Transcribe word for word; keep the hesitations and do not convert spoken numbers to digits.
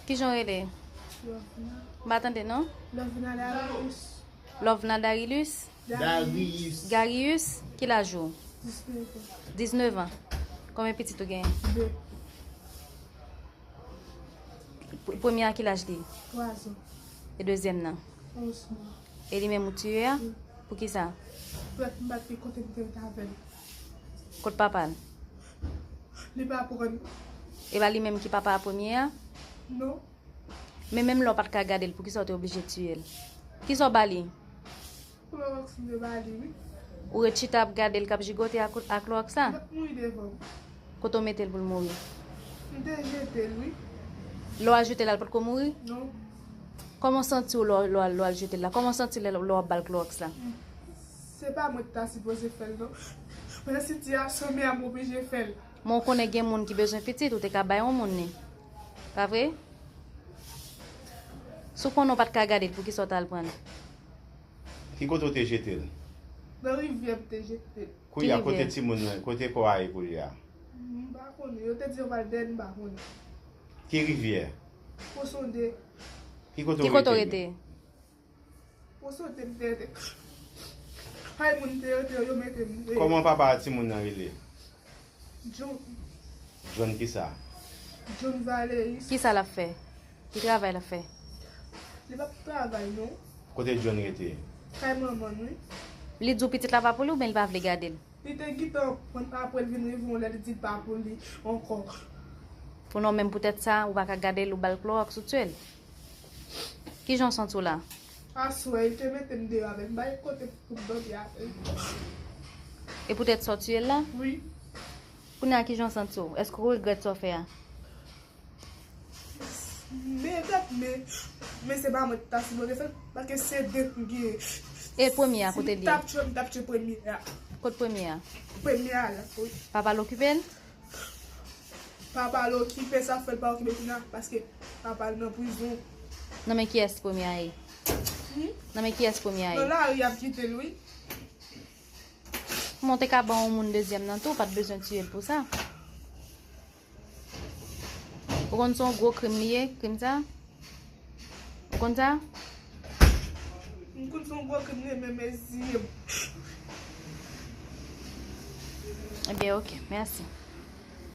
Kijan w rele? M pa tande non. Lovina Darius. Lovna Darilus? Darius. Garius, ki laj ou? Diznèf an. Diznèf an. Konbyen pitit ou genyen? De. Premye a ki laj li? Twa zan. E dezyèm nan? Onz mwa. E li menm ou tiye a? Wi. Poukisa? Frè m pa t gen kote m te ret avè l. Kot papa l? Li pa pran. E pa li menm ki papa a premye a? Non. Men menm lè w pa t ka gade l, poukisa w te oblije tiye l? Kisa w ba li? Klowòks m te ba li, wi. Ou ret chita ap gade l k ap jigote ak, ak klowòks la? L ap mouri devan m. Kote w mete l pou l mouri? M te jete l, wi. Lè w al jete l, l potko mouri? Non. Kòman w santi w lè w, lè w al, lè w al jete l la? Kòman w santi lè, lè w ap ba l klowòks la? Se pa mwen ki ta sipoze fè l, non. Men sitiyasyon m ye a m oblije fè l. Men w konnen gen moun ki bezwen pitit, ou te ka bay yon moun li. Pa vre? Si w konnen w pa t ka gade l, poukisa w t al pran l? Ki kote w te jete l? Nan rivyè m te jete l. Kounye a, kote timoun nan, kote kò a ye kounye a? M pa konnen. Yo te di yo pral dèyè m, m pa konnen. Ki rivyè? Pon Sonde. Ki kote w rete? Pon Sonde m te rete. Kay moun te rete, yo mete m. Kòman papa a timoun nan rele? John. John kisa? John Valeris. Kisa l ap fè? Ki travay l ap fè? Li p ap travay, non. Kote John rete? Kay manman l, wi. Li di w pitit la pa pou li oubyen li pa vle gade l? Li te gentan pran apre l vin rive yon lè li di l pa pou li ankò. Pou non, menm poutèt sa, ou pa ka gade l, ou ba l klowòks, ou tiye l. Kijan w santi w la? Aswè, li te mete m deyò avè l. M pa gen kote pou m dòmi avè l. E poutèt sa w tiye l la? Wi. Kounye a, kijan w santi w? Èske w regrèt sa w fè a? M regrèt, men, men se pa mwen ki ta sipoze fè l, paske se de m gen. E premye a, kote l ye? Si m t ap tchwe, m t ap tchwe premye a. Kot premye a? Premye a la, wi. Papa l okipe l? Papa l okipe, sa fè l pa okipe kounye a, paske papa l nan prizon. Nan men kiyès premye a ye? Hmm? Nan men kiyès premye a ye? Nan lari y ap kite l, wi. Kòman w te ka ban yon moun dezyèm nan tou, w pa t bezwen tiye l pou sa. Ou konn se yon gwo krim li ye, krim sa? Ou konn sa? M konn se yon gwo krim li ye, men mezire m. Ebyen, oke, mèsi.